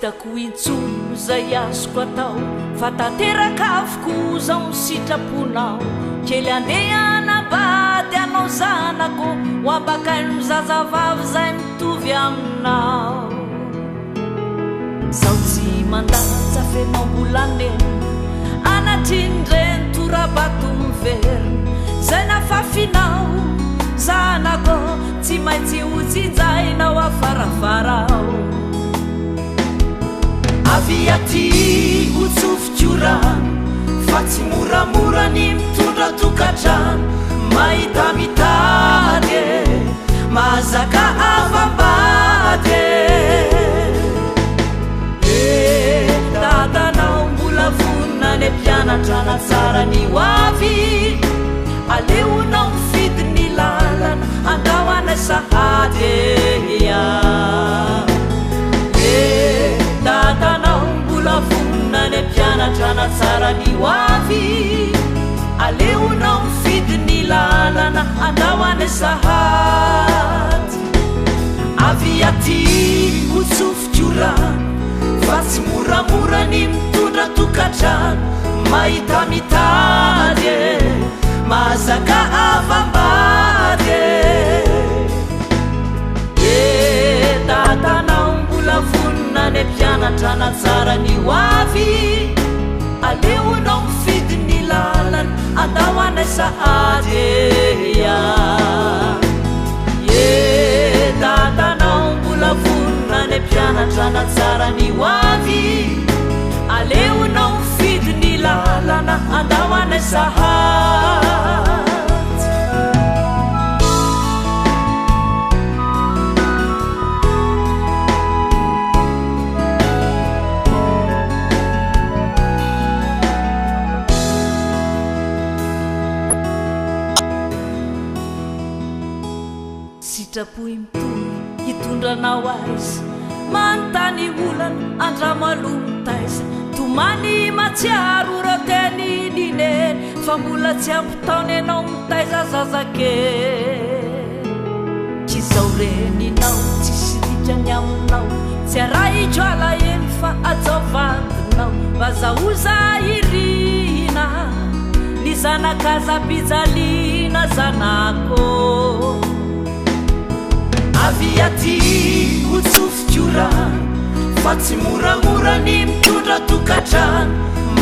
hitako intsony izay azoko atao fa tanteraka avokoa izao ny sitraponao. Kely andeha hanambady anao zanako ho ambakain'ny zazavavy izay mitovy aminao. Zaho tsy mandatsa f'enao mbola nenina anatrin'ireny tora-bato miverina izay nafafinao zanako tsy maintsy ho jinjainao afarafara ao. Avia aty ho tsofiko rano fa tsy moramora ny mitondra tokantrano mahita mitady e mahazaka havam-bady e. Eh dadanao mbola vonona ny hampianatra hanatsara ny ho avy Aleonao mifidy ny lalana andao anay sahady e ia Eh dadanao mbola vonona ny hampianatra hanatsara ny ho avy Aleonao mifidy ny lalana andao anay sahady Avy aty ho tsofiko rano fa tsy moramora ny mitondra tokantrano mahita mitady e mahazaka havam-bady e. Eh dadanao mbola vonona ny hampianatra hanatsara ny ho avy Aleonao mifidy ny lalana andao anay sahady e ia Eh dadanao mbola vonona ny hampianatra hanatsara ny ho avy Aleonao mifidy ny lalana andao anay sahady. Sitrapo mitohy hitondra anao aiza Manontany olana andramo aloha mitaiza Tomany matsiaro ireo tenin'i Neny Fa mbola tsy ampy taona ianao mitaiza zazakely K'izao reninao tsisy dikany aminao Tsy arahiko alahelo fa hajao vadinao Vazahoza irina Ny zanaka aza ampijaliana zanako. Avia aty ho tsofiko rano Fa tsy moramora ny mitondra tokantrano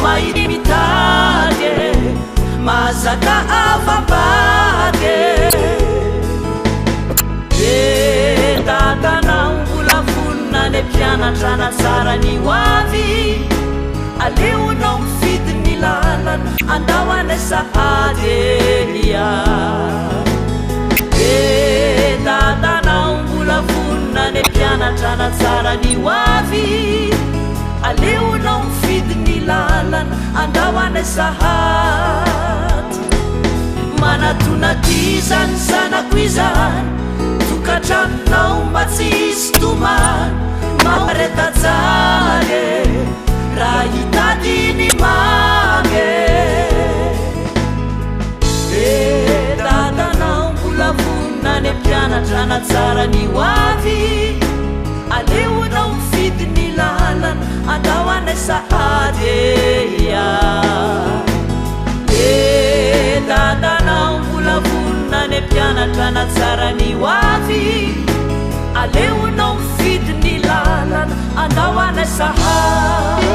Mahita mitady e Mahazaka havam-bady e Eh dadanao mbola vonona ny hampianatra hanatsara ny ho avy Aleonao mifidy ny lalana andao anay sahady e ia Eh dadanao mbola vonona ny hampianatra hanatsara ny ho avy Aleonao mifidy ny lalana andao anay sahady Manatona aty izany zanako izany Tokantranonao mba tsy hisy tomany Mahareta tsara e Raha hitady ny mamy e Eh dadanao mbola vonona ny hampianatra hanatsara ny ho avy Aleonao mifidy ny lalana andao anay sahady e ia Eh dadanao mbola vonona ny hampianatra hanatsara ny ho avy Aleonao mifidy ny lalana andao anay sahady.